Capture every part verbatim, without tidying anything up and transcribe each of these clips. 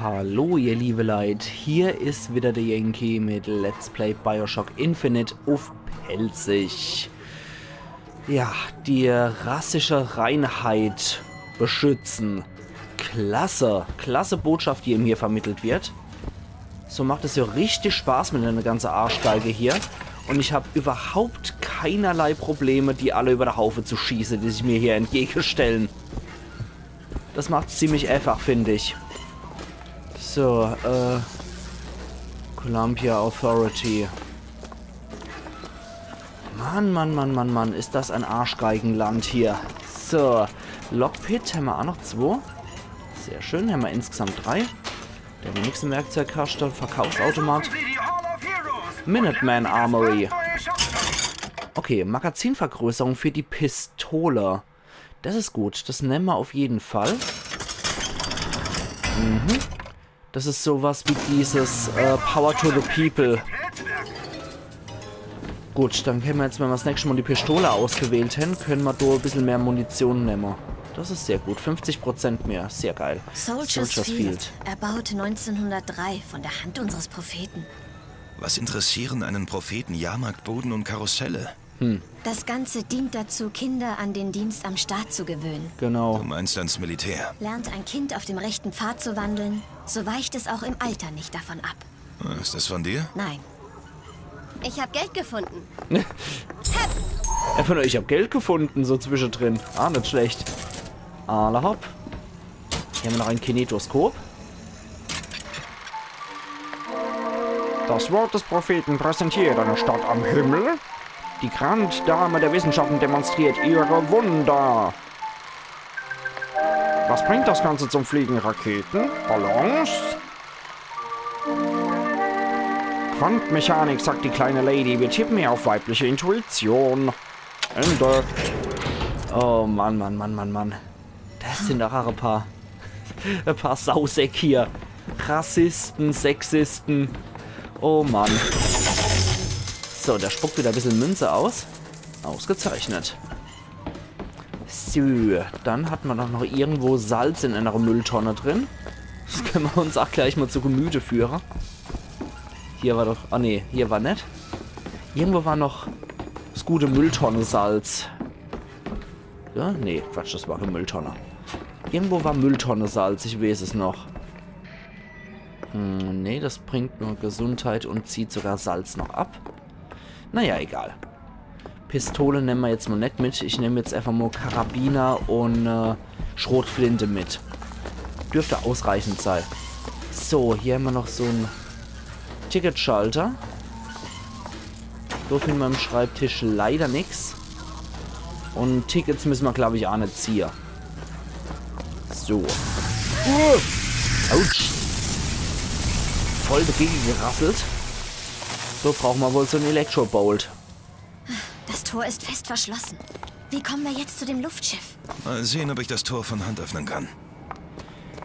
Hallo ihr liebe Leit, hier is wieder der Yankee mit Let's Play BioShock Infinite uff Pälzisch. Ja, die rassische Reinheit beschützen. Klasse, klasse Botschaft, die ihm hier vermittelt wird. So macht es ja richtig Spaß mit der ganze Arschgeige hier. Und ich hab überhaupt keinerlei Probleme, die alle über de Haufe zu schieße, die sich mir hier entgegestellen. Das macht's ziemlich einfach, find ich. So, äh. Columbia Authority. Mann, Mann, Mann, Mann, Mann, is das ein Arschgeigenland hier. So, Lockpit hämmer auch noch zwo. Sehr schön, hämmer insgesamt drei. Der nächste Werkzeugkaste, Verkaufsautomat. Minuteman Armory. Okay, Magazinvergrößerung für die Pistole. Das is gut. Das nemme mer auf jeden Fall. Mhm. Das is sowas wie dieses äh, Power to the People. Gut, dann kenne mer jetzt, wenn mer's nächste Mal die Pistole ausgewählt hän, kenne mer do e bissel mehr Munition nemme. Das is sehr gut. Fünfzig Prozent mehr. Sehr geil. Soldiers Field, erbaut neunzehnhundertdrei von der Hand unseres Propheten. Was interessieren einen Propheten Jahrmarktbuden und Karusselle? Das Ganze dient dazu, Kinder an den Dienst am Staat zu gewöhnen. Genau. Du meinst ans Militär? Lernt ein Kind auf dem rechten Pfad zu wandeln, so weicht es auch im Alter nicht davon ab. Ist das von dir? Nein. Ich habe Geld gefunden. Einfach nur, ich hab Geld gefunden, so zwischendrin. Ah, net schlecht. Alla hopp. Hier hämmer noch ein Kinetoskop. Das Wort des Propheten präsentiert eine Stadt am Himmel. Die Grandame der Wissenschaften demonstriert ihre Wunder. Was bringt das Ganze zum Fliegen? Raketen? Ballons? Quantenmechanik, sagt die kleine Lady. Wir tippen hier auf weibliche Intuition. Ende. Oh Mann, Mann, Mann, Mann, Mann. Das sind doch e paar, e paar Sausäck hier. Rassisten, Sexisten. Oh Mann. So, der spuckt wieder e bissel Münze aus. Ausgezeichnet. So, dann hat mer doch noch irgendwo Salz in einer Mülltonne drin. Das kenne mer uns auch gleich mal zu Gemüte führe. Hier war doch... Ah nee, hier war net. Irgendwo war noch das gute Mülltonne-Salz. Ja? Nee, Quatsch, das war keine Mülltonne. Irgendwo war Mülltonne-Salz, ich weiß es noch. Hm, nee, das bringt nur Gesundheit und zieht sogar Salz noch ab. Naja, egal. Pistole nemme mer jetzt mal net mit. Ich nemm jetzt einfach mal Karabiner und äh, Schrotflinte mit. Dürfte ausreichend sei. So, hier hämmer noch so en Ticketschalter. So viel an meinem Schreibtisch leider nix. Und Tickets müsse mer, glaub ich, auch net ziehe. So. Uh, autsch. Voll dagege gerasselt. So brauche mer wohl so en Electrobolt. Das Tor ist fest verschlossen. Wie kommen wir jetzt zu dem Luftschiff? Mal sehen, ob ich das Tor von Hand öffnen kann.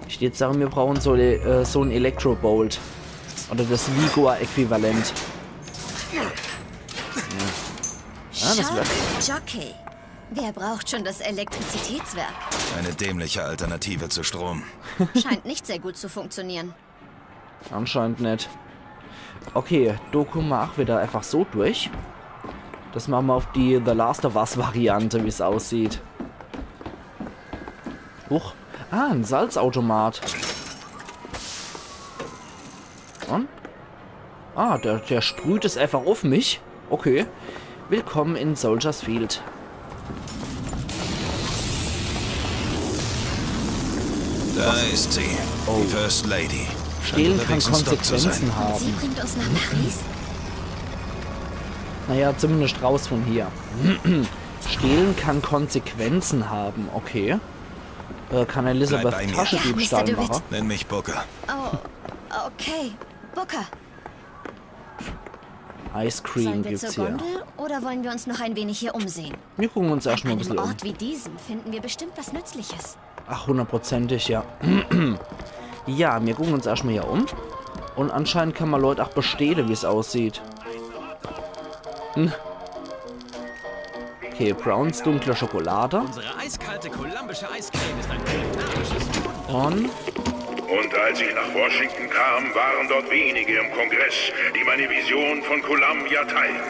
Ich würd jetzt sage, mir brauche so, äh, so en Electrobolt. Oder das Vigor-Äquivalent. Ja, das wär... Jockey. Wer braucht schon das Elektrizitätswerk? Eine dämliche Alternative zu Strom. Scheint nicht sehr gut zu funktionieren. Anscheinend net. Okay, do kumme mer auch wieder einfach so durch. Das mache mer auf die The Last of Us Variante, wie's aussieht. Huch. Ah, en Salzautomat. Und? Ah, der, der sprüht es einfach auf mich. Okay. Willkommen in Soldiers Field. Da ist sie. Die First Lady. Scheint Stehlen kann unterwegs, um Stopp zu sein. Konsequenzen Und sie haben. Bringt uns nach Paris? Naja, zumindest raus von hier. Stehlen kann Konsequenzen haben, okay. Äh, kann Bleib Elizabeth bei mir. Taschediebstahl Ja, Mister machen? Nenn mich Booker. Oh, okay. Booker, Ice Cream sollen wir gibt's zur hier. Gondel oder wollen wir uns noch ein wenig hier umsehen? Wir gucken uns An erstmal ein einem bisschen um. Ort wie diesem finden wir bestimmt was Nützliches. Ach, hundertprozentig, ja. Ja, wir gucken uns erstmal hier um. Und anscheinend kann man Leute auch bestehlen, wie es aussieht. Hm. Okay, Browns dunkle Schokolade. Unsere eiskalte kolumbische Eiscreme ist ein kulinarisches Wunder. Und Und als ich nach Washington kam, waren dort wenige im Kongress, die meine Vision von Columbia teilten.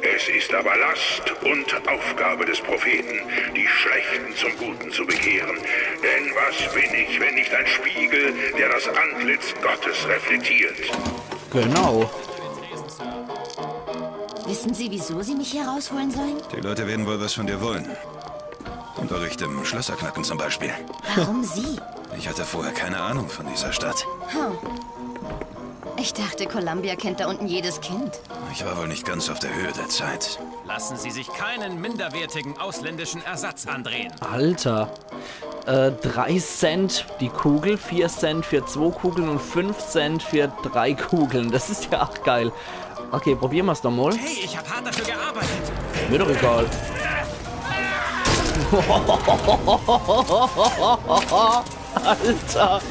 Es ist aber Last und Aufgabe des Propheten, die Schlechten zum Guten zu bekehren. Denn was bin ich, wenn nicht ein Spiegel, der das Antlitz Gottes reflektiert? Genau. Wissen Sie, wieso Sie mich hier rausholen sollen? Die Leute werden wohl was von dir wollen. Unterricht im Schlösserknacken zum Beispiel. Warum Sie? Ich hatte vorher keine Ahnung von dieser Stadt. Ich dachte, Columbia kennt da unten jedes Kind. Ich war wohl nicht ganz auf der Höhe der Zeit. Lassen Sie sich keinen minderwertigen ausländischen Ersatz andrehen. Alter. Äh, drei Cent die Kugel, vier Cent für zwei Kugeln und fünf Cent für drei Kugeln. Das ist ja auch geil. Okay, probieren wir's doch mal. Hey, ich habe hart dafür gearbeitet. Mir doch egal. Alter.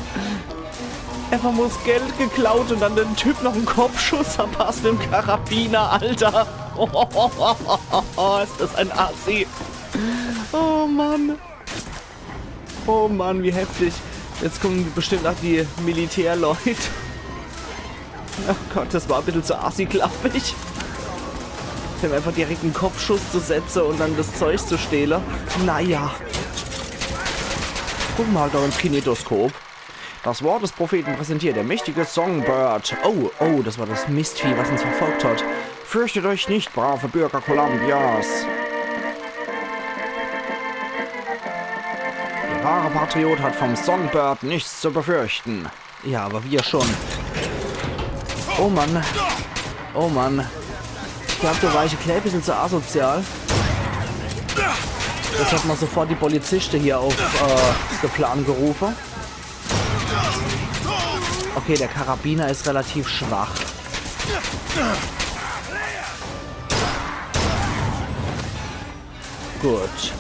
Einfach mal das Geld geklaut und dann dem Typ noch einen Kopfschuss verpasst mit dem Karabiner, Alter. Ist das ein Assi. Oh Mann. Oh Mann, wie heftig. Jetzt kommen bestimmt auch die Militärleute. Oh Gott, das war ein bisschen zu assi, glaub ich. Dem einfach direkt einen Kopfschuss zu setzen und dann das Zeug zu stehlen. Naja. Gucken wir halt noch ins Kinetoskop. Das Wort des Propheten präsentiert der mächtige Songbird. Oh, oh, das war das Mistvieh, was uns verfolgt hat. Fürchtet euch nicht, brave Bürger Columbias. Der wahre Patriot hat vom Songbird nichts zu befürchten. Ja, aber wir schon. Oh Mann. Oh Mann. Ich glaub, da war ich ein klein bisschen zu asozial. Das hat man sofort die Polizisten hier auf äh, den Plan gerufen. Okay, der Karabiner ist relativ schwach. Gut.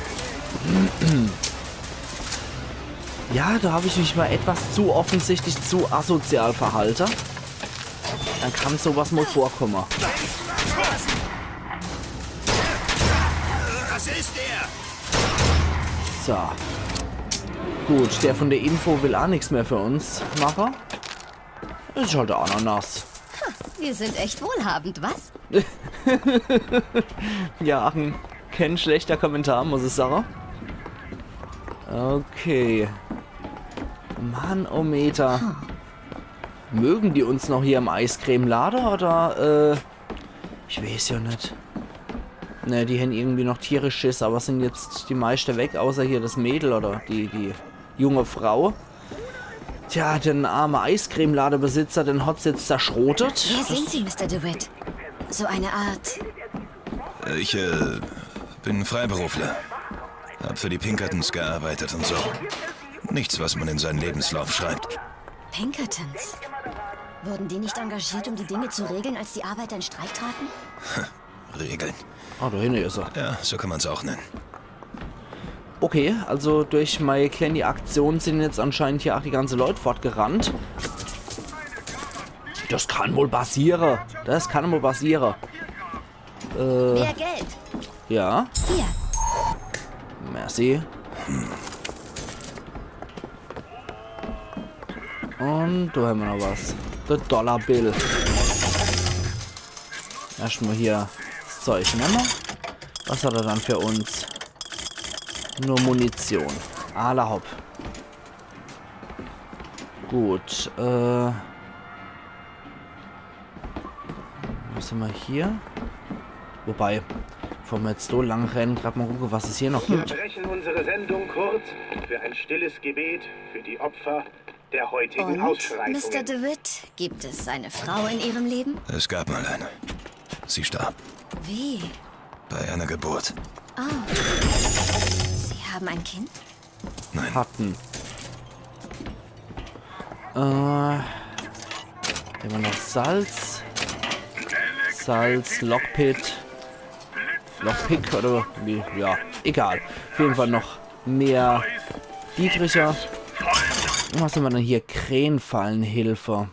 Ja, da habe ich mich mal etwas zu offensichtlich zu asozial verhalten. Dann kann sowas mal vorkommen. Was ist der? So. Gut, der von der Info will auch nichts mehr für uns machen. Ist halt der Ananas. Wir sind echt wohlhabend, was? Ja, ach, ein kein schlechter Kommentar, muss ich sagen. Okay. Mann, oh Meter. Mögen die uns noch hier im Eiscreme-Laden oder, äh, ich weiß ja nicht. Ne, die haben irgendwie noch tierisch Schiss, aber sind jetzt die meisten weg, außer hier das Mädel oder die, die junge Frau. Tja, den armen Eiscreme-Ladebesitzer, den hat's jetzt zerschrotet. Wer sind Sie, Mister DeWitt? So eine Art. Ich äh, bin Freiberufler. Hab für die Pinkertons gearbeitet und so. Nichts, was man in seinen Lebenslauf schreibt. Pinkertons. Wurden die nicht engagiert, um die Dinge zu regeln, als die Arbeiter in Streik traten? Regeln. Ah, da hinten ist er. Ja, so kann man's auch nennen. Okay, also durch meine kleine Aktion sind jetzt anscheinend hier auch die ganzen Leute fortgerannt. Das kann wohl passieren. Das kann wohl passieren. Mehr Geld. Ja, Hier. merci. Und da haben wir noch was. Der Dollar Bill. Erstmal hier das Zeug nehmen. Was hat er dann für uns? Nur Munition. Alla hopp. Gut, äh. Was haben wir hier? Wobei, bevor wir jetzt so lang rennen, grad mal gucken, was es hier noch gibt. Brechen unsere Sendung kurz für ein stilles Gebet für die Opfer der heutigen Und, Ausschreitungen. Mister DeWitt, gibt es eine Frau in Ihrem Leben? Es gab mal eine. Sie starb. Wie? Bei einer Geburt. Sie haben ein Kind? Nein. Hatten. Äh, immer noch Salz. Salz, Lockpit. Lockpick oder wie? Ja, egal. Auf jeden Fall noch mehr Dietricher. Und was haben wir denn hier? Krähenfallenhilfe.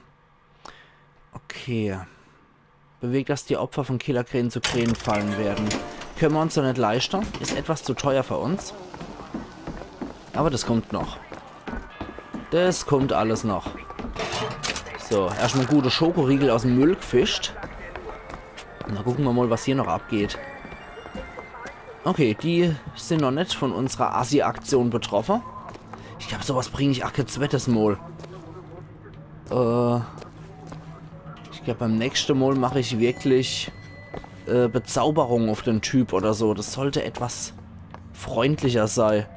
Okay. Bewegt, dass die Opfer von Killerkrähen zu Krähenfallen werden. Können wir uns doch nicht leisten. Ist etwas zu teuer für uns. Aber das kommt noch. Das kommt alles noch. So, erschtmol gute Schokoriegel aus em Müll gfischt. Na, gucke mer mol, was hier noch abgeht. Okay, die sin noch net von unserer Assi-Aktion betroffe. Ich glaab, sowas bring ich ach kee zwettet Mol. Äh, ich glaab, beim nächschte Mol mach ich wirklich, äh, Bezauberung uff den Typ oder so. Das sollt etwas freundlicher sei.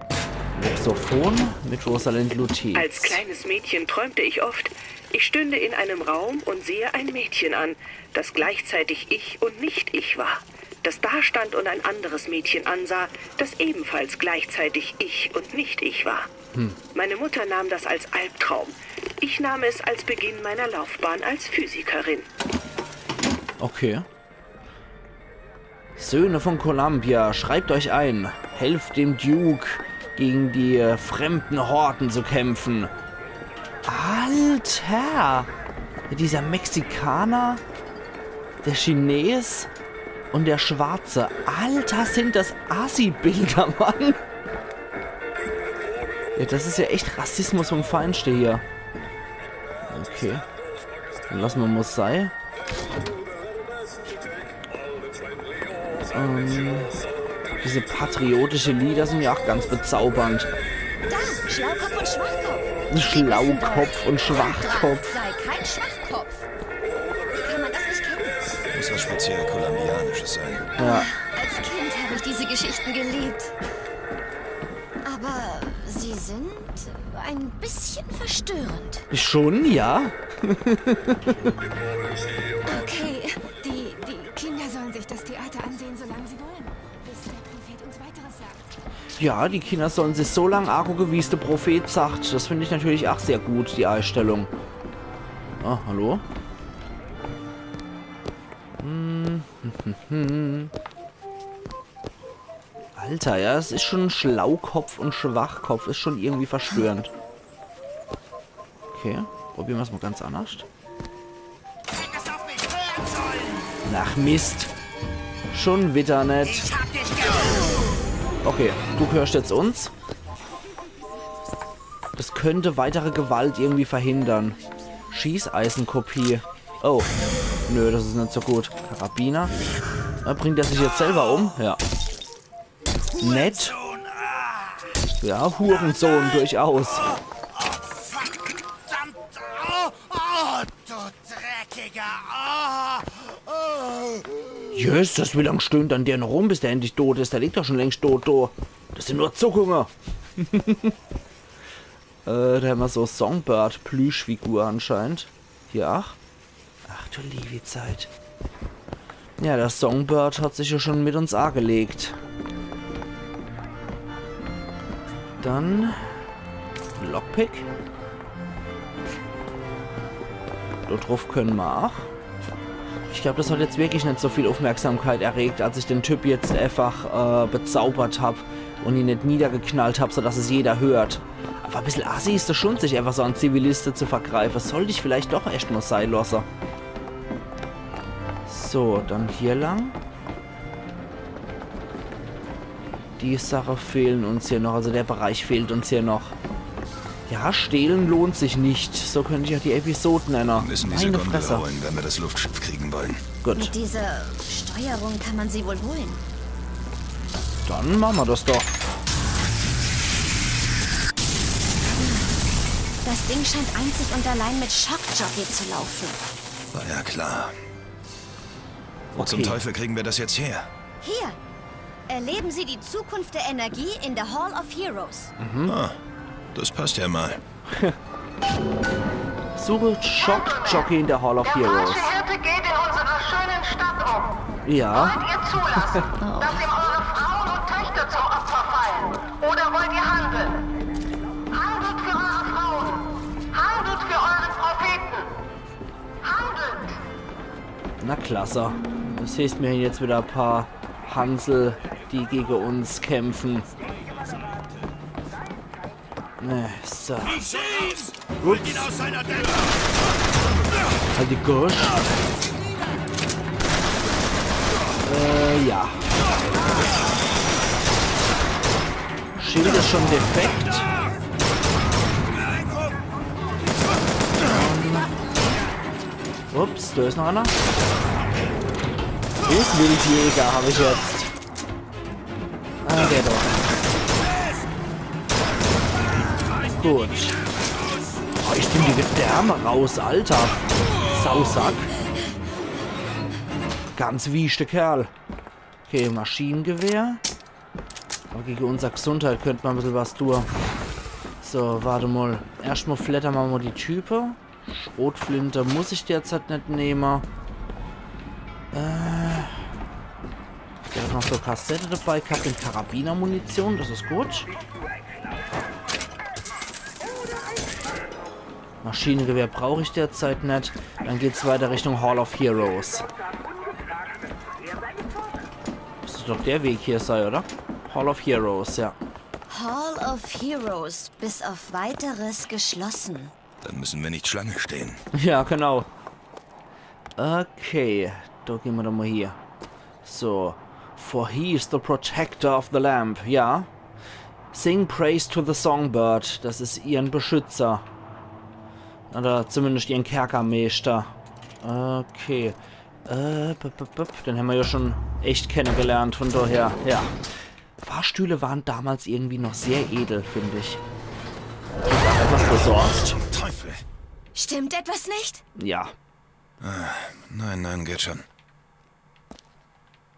Voxophon mit Rosalind Luteez. Als kleines Mädchen träumte ich oft, ich stünde in einem Raum und sehe ein Mädchen an, das gleichzeitig ich und nicht ich war. Das dastand und ein anderes Mädchen ansah, das ebenfalls gleichzeitig ich und nicht ich war. Meine Mutter nahm das als Albtraum. Ich nahm es als Beginn meiner Laufbahn als Physikerin. Okay. Söhne von Columbia, schreibt euch ein. Helft dem Duke, gegen die, äh, fremden Horden zu kämpfen. Alter! Dieser Mexikaner, der Chines und der Schwarze. Alter, sind das Assi-Bilder, Mann! Ja, das is ja echt Rassismus vom Feinste hier. Okay. Dann lasse mer mol sei. Ähm, diese patriotische Lieder sin ja ach ganz bezaubernd. Da, Schlaukopf und Schwachkopf. Schlaukopf und Schwachkopf. Sei kein Schwachkopf. Wie kann man das nicht kennen? Muss was speziell Kolumbianisches sein. Als Kind habe ich diese Geschichten geliebt. Aber sie sind ein bisschen verstörend. Schon, ja. Okay, die, die Kinder sollen sich das Theater ansehen, solange sie wollen. Bis der Prophet uns weiteres sagt. Ja, die Kinder sollen sich so lang angucke, wie's de Prophet sagt. Das find ich natürlich ach sehr gut, die Einstellung. Ah, hallo? Hm, hm, hm, hm. Alter, ja, es is schon Schlaukopf und Schwachkopf, is schon irgendwie verstörend. Okay, probiere mer's mol ganz annerscht. Ach Mist. Schon widder net. Okay, du gehörscht jetzt uns. Das könnte weitere Gewalt irgendwie verhindern. Schießeisenkopie. Oh. Nö, das is net so gut. Karabiner. Äh, bringt er sich jetzt selber um? Ja. Nett. Ja, Hurensohn, durchaus. Verdammt! Oh, oh, du dreckiger! Oh, oh. Jesses, wie lang stöhnt dann der noch rum, bis der endlich tot is? Der liegt doch schon längst tot, do. Das sin nur Zuckunge. Äh, do hämmer so Songbird-Plüschfigur anscheinend. Hier, ach. Ach du liewi Zeit. Ja, der Songbird hat sich ja schon mit uns agelegt. Dann Lockpick. Do druff könne mer ach. Ich glaub, das hat jetzt wirklich net so viel Aufmerksamkeit erregt, als ich den Typ jetzt einfach, äh, bezaubert hab und ihn net niedergeknallt hab, sodass es jeder hört. Aber e bissel assi is das schon, sich einfach so an Ziviliste zu vergreife. Sollt ich vielleicht doch echt mol sei losse. So, dann hier lang. Die Sache fehlen uns hier noch, also der Bereich fehlt uns hier noch. Ja, stehlen lohnt sich nicht. So könnt ich auch die Episode nenne. Wir müssen diese Meine Gondel Fresse. Holen, wenn wir das Luftschiff kriegen wollen. Gut, Mit dieser Steuerung kann man sie wohl holen. dann machen wir das doch. Das Ding scheint einzig und allein mit Shock-Jockey zu laufen. War ja klar. Wo zum Okay. Teufel kriegen wir das jetzt her? Hier. Erleben Sie die Zukunft der Energie in der Hall of Heroes. Ah, das passt ja mal. Suche Shock Jockey in der Hall of Der Heroes. falsche Hirte geht in unserer schönen Stadt um. Ja, Wollt ihr zulassen, dass ihm eure Frauen und Töchter zum Opfer fallen? Oder wollt ihr handeln? Handelt für eure Frauen. Handelt für euren Propheten. Handelt! Na klasse. Das heißt, mir hän jetzt wieder e paar Hansel, die gege uns kämpfen. Ne, so. Ich seh's! Holt ihn aus seiner Delle! Halt die Gosch. Äh, ja. Schild is schon defekt. Ups, do is noch einer. Wo is Wildjäger, hab ich jetzt. Ah, der doch. Gut. Oh, ich nehm die Gedärme raus, Alter. Sausack. Ganz wieschte Kerl. Okay, Maschinengewehr. Aber gege unser Gesundheit könnt ma e bissel was tue. So, warte mal. Erscht mal fleddere ma mal die Type. Schrotflinte muss ich derzeit net nehme. Äh, der hat noch so Kassette dabei gehabt und Karabinermunition, das is gut. Maschinengewehr brauch ich derzeit net. Dann geht's weiter Richtung Hall of Heroes. Müsste doch der Weg hier sei, oder? Hall of Heroes, ja. Hall of Heroes, bis auf weiteres geschlossen. Dann müssen wir nicht Schlange stehen. Ja, genau. Okay, do gehn ma doch mal hier. So. For he is the protector of the lamp. Ja. Sing praise to the songbird. Das is ihren Beschützer. Oder zumindest ihren Kerkermeister. Okay. Äh, bup, bup, bup. Den hämmer ja schon echt kennegelernt, von daher, ja. Fahrstühle waren damals irgendwie noch sehr edel, find ich. Was besorgt? Zum Teufel! Stimmt etwas nicht? Ja. Nein, nein, geht schon.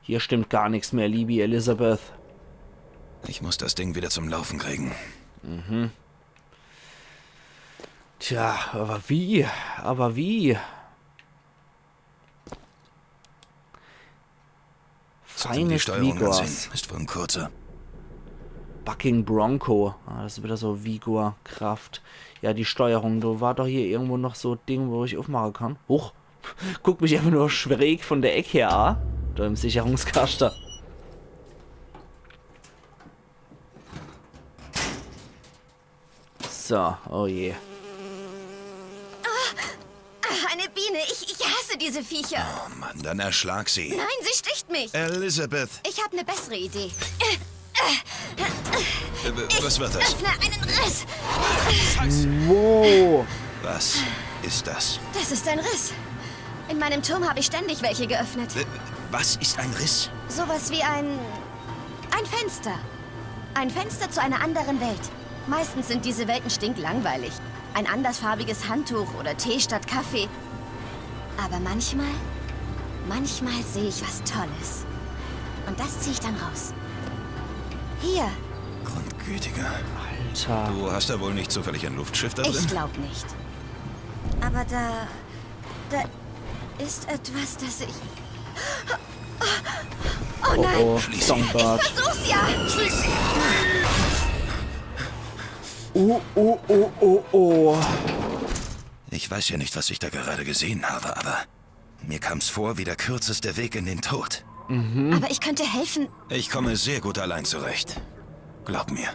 Hier stimmt gar nichts mehr, liebe Elizabeth. Ich muss das Ding wieder zum Laufen kriegen. Tja, aber wie? Aber wie? Sollte mir die Feines Steuerung Vigors. Ansehen. Ist wohl ein kurzer. Bucking Bronco. Ah, das is wieder so Vigor, Kraft. Ja, die Steuerung. Do war doch hier irgendwo noch so e Ding, wo ich aufmache kann. Huch. Guck mich einfach nur schräg von der Eck her an. Da im Sicherungskasten. So, oh je. Ah, eine Biene. Ich, ich hasse diese Viecher. Oh Mann, dann erschlag sie. Nein, sie sticht mich. Elizabeth, Ich habe eine bessere Idee. äh, was wird das? Öffne einen Riss. Wow. Was ist das? Das ist ein Riss. In meinem Turm habe ich ständig welche geöffnet. Äh, Was ist ein Riss? Sowas wie ein, ein Fenster. Ein Fenster zu einer anderen Welt. Meistens sind diese Welten stinklangweilig. Ein andersfarbiges Handtuch oder Tee statt Kaffee. Aber manchmal, manchmal sehe ich was Tolles. Und das ziehe ich dann raus. Hier. Grundgütiger. Alter. Du hast da wohl nicht zufällig ein Luftschiff da Ich drin? Glaub nicht. Aber da, da ist etwas, das ich... Oh Oh, nein, oh, Schließ ihn. Songbird. Versuch's ja! Oh, oh, oh, oh, oh. Ich weiß ja nicht, was ich da gerade gesehen habe, aber mir kam's vor wie der kürzeste Weg in den Tod. Aber ich könnte helfen. Ich komme sehr gut allein zurecht. Glaub mir.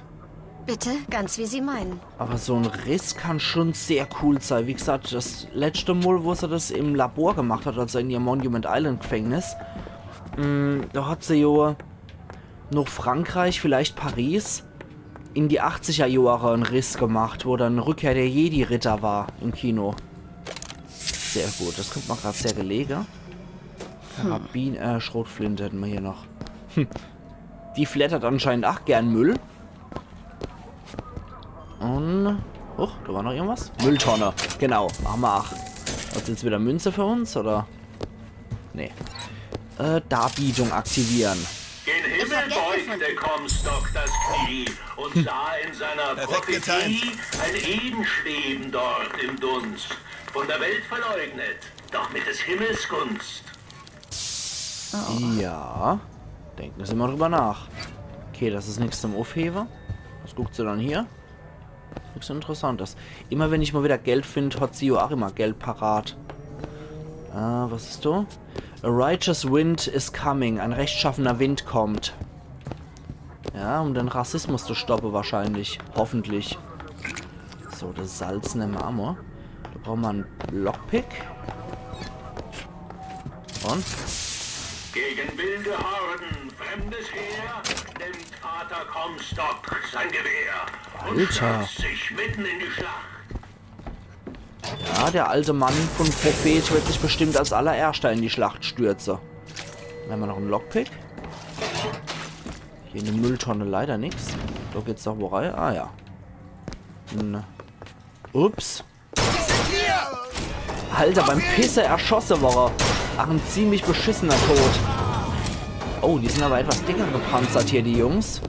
Bitte, ganz wie Sie meinen. Aber so en Riss kann schon sehr cool sei. Wie gesagt, das letzte Mal, wo se das im Labor gemacht hat, also in ihrem Monument Island Gefängnis, mm, da hat se jo noch Frankreich, vielleicht Paris, in die achtziger Jahre en Riss gemacht, wo dann Rückkehr der Jedi-Ritter war im Kino. Sehr gut, das kommt mir grad sehr gelege. Karabin, äh, Schrotflinte hätten wir hier noch. Hm. Die fleddert anscheinend ach gern Müll. Und... Huch, da war noch irgendwas. Mülltonne. Genau, machen wir ach. Hat's jetzt wieder Münze für uns, oder? Nee. Äh, Darbietung aktivieren. Gen Himmel hab Geld beugte Comstock das Knie und sah in seiner Perfekt Prophetie ein Eden schweben dort im Dunst. Von der Welt verleugnet, doch mit des Himmels Gunst. Ja. Denken Sie mal drüber nach. Okay, das is nix zum Aufhebe. Was guckt se dann hier? Nix Interessantes. Immer wenn ich mal wieder Geld find, hat sie jo ach immer Geld parat. Ah, was is do? A righteous wind is coming. Ein rechtschaffener Wind kommt. Ja, um den Rassismus zu stoppen wahrscheinlich. Hoffentlich. So, das Salz nemme mer ach mal. Da brauchen wir en Lockpick. Und? Gegen wilde Horden, fremdes Heer, nimmt Vater Comstock sein Gewehr und Alter. stürzt sich mitten in die Schlacht. Ah, der alte Mann von Prophet wird sich bestimmt als allererschter in die Schlacht stürze. Dann hämmer noch en Lockpick. Hier in de Mülltonne leider nix. Do geht's doch wo rei. Ah ja. N- Ups. Alter, beim Pisse erschosse worre. Ach, en ziemlich beschissener Tod. Oh, die sin awwer etwas dicker gepanzert hier, die Jungs.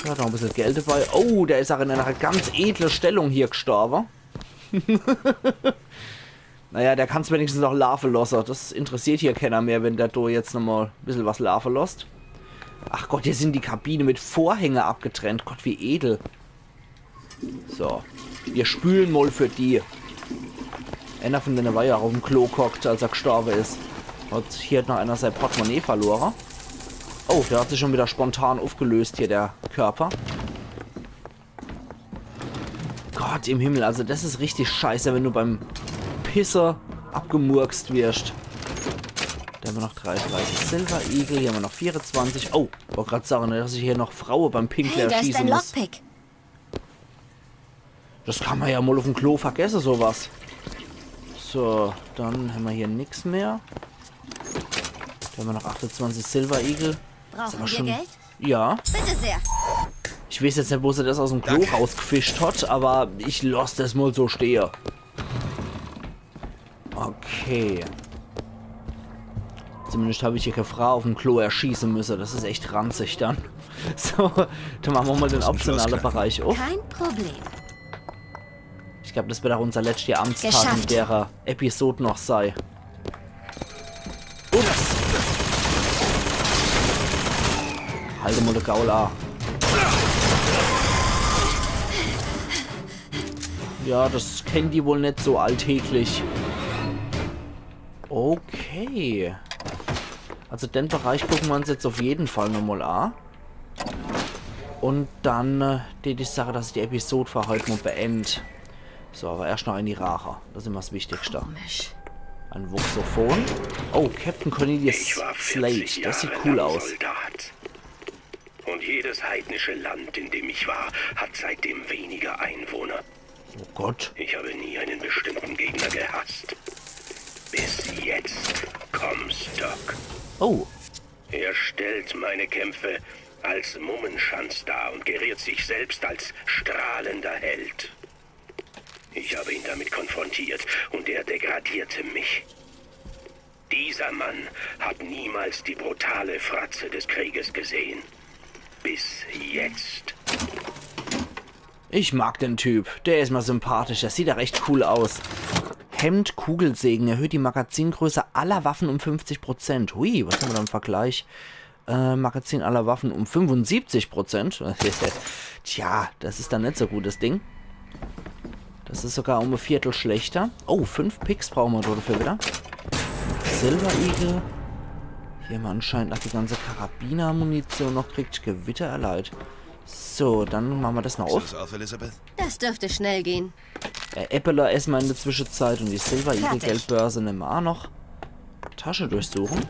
Ja, noch e bissel Geld dabei. Oh, der is ach in einer ganz edle Stellung hier gestorbe. Naja, der kann's wenigstens noch laafe losse. Das interessiert hier kenner mehr, wenn der do jetzt nochmal e bissel was laafe losst. Ach Gott, hier sin die Kabine mit Vorhänge abgetrennt. Gott, wie edel. So, wir spülen mal für die. Einer von dene war ja ach uffm Klo gehockt, als er gestorbe is. Und hier hat noch einer sein Portemonnaie verlore. Oh, der hat sich schon wieder spontan aufgelöst hier, der Körper. Gott im Himmel, also das is richtig scheiße, wenn du beim Pisse abgemurkst wirst. Da hämmer noch dreiunddreißig Silver Eagle, hier hämmer noch vierundzwanzig. Oh, wollt grad sage, dass ich hier noch Fraue beim Pinkle erschieße muss. Hey, da ist ein Lockpick. Das kann mer ja mal uffm Klo vergesse, sowas. So, dann hämmer hier nix mehr. Da hämmer noch achtundzwanzig Silver Eagle. Brauchen wir schon Geld? Ja. Bitte sehr. Ich weiß jetzt net, wo se das aus dem Klo rausgefischt hat, aber ich lass das mal so stehe. Okay. Zumindest hab ich hier keine Frau auf dem Klo erschießen müssen. Das ist echt ranzig dann. So, dann machen wir mal den optionalen Bereich auf. Kein Problem. Ich glaub, das wird auch unser letzter Amtstag in der Episode noch sein. Ups. Halt mal de Gaul a. Ja, das kennen die wohl net so alltäglich. Okay. Also den Bereich gucken wir uns jetzt auf jeden Fall nochmal a. Und dann, äh, die, die Sache, dass ich die Episode für heute mal beend. So, aber erst noch in die Rache. Das ist immer das Wichtigste. Komisch. Ein Voxophon. Oh, Captain Cornelius Slate. Das sieht cool aus. Ich war vierzig Jahre lang Soldat. Und jedes heidnische Land, in dem ich war, hat seitdem weniger Einwohner. Oh Gott. Ich habe nie einen bestimmten Gegner gehasst. Bis jetzt, Comstock. Oh. Er stellt meine Kämpfe als Mummenschanz dar und geriert sich selbst als strahlender Held. Ich habe ihn damit konfrontiert und er degradierte mich. Dieser Mann hat niemals die brutale Fratze des Krieges gesehen. Bis jetzt. Ich mag den Typ. Der ist mir sympathisch. Der sieht ja recht cool aus. Hemd, Kugelsägen. Erhöht die Magazingröße aller Waffen um fünfzig Prozent. Hui, was haben wir da im Vergleich? Äh, Magazin aller Waffen um fünfundsiebzig Prozent. Tja, das ist dann net so gut, das Ding. Das ist sogar um ein Viertel schlechter. Oh, fünf Picks brauchen wir dafür wieder. Silver Eagle. Hier haben wir anscheinend noch die ganze Karabiner-Munition noch kriegt. Gewitter erleid. So, dann machen wir das noch auf. Sieht das aus, Elizabeth? Das dürfte schnell gehen. Äh, Äppele essen wir in der Zwischenzeit und die Silver Eagle Geldbörse nehmen wir auch noch. Tasche durchsuchen.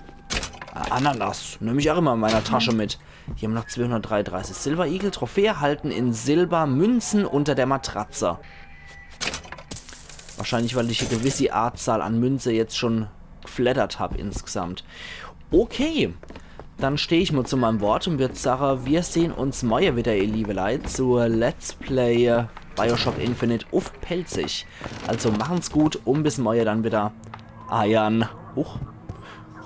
Ah, Ananas. Nehme ich auch immer in meiner Tasche mit. Hier haben wir noch zweihundertdreiunddreißig Silver Eagle. Trophäe erhalten in Silber. Münzen unter der Matratze. Wahrscheinlich, weil ich eine gewisse Anzahl an Münze jetzt schon geflattert hab insgesamt. Okay, dann steh ich mal zu meinem Wort und würd sagen, wir sehen uns morgen wieder, ihr liebe Leute, zu Let's Play Bioshock Infinite uff Pälzisch. Also machen's gut und bis morgen dann wieder. Eiern. Huch.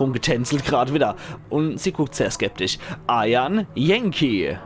Rumgetänzelt grad wieder. Und sie guckt sehr skeptisch. Eiern Yankee.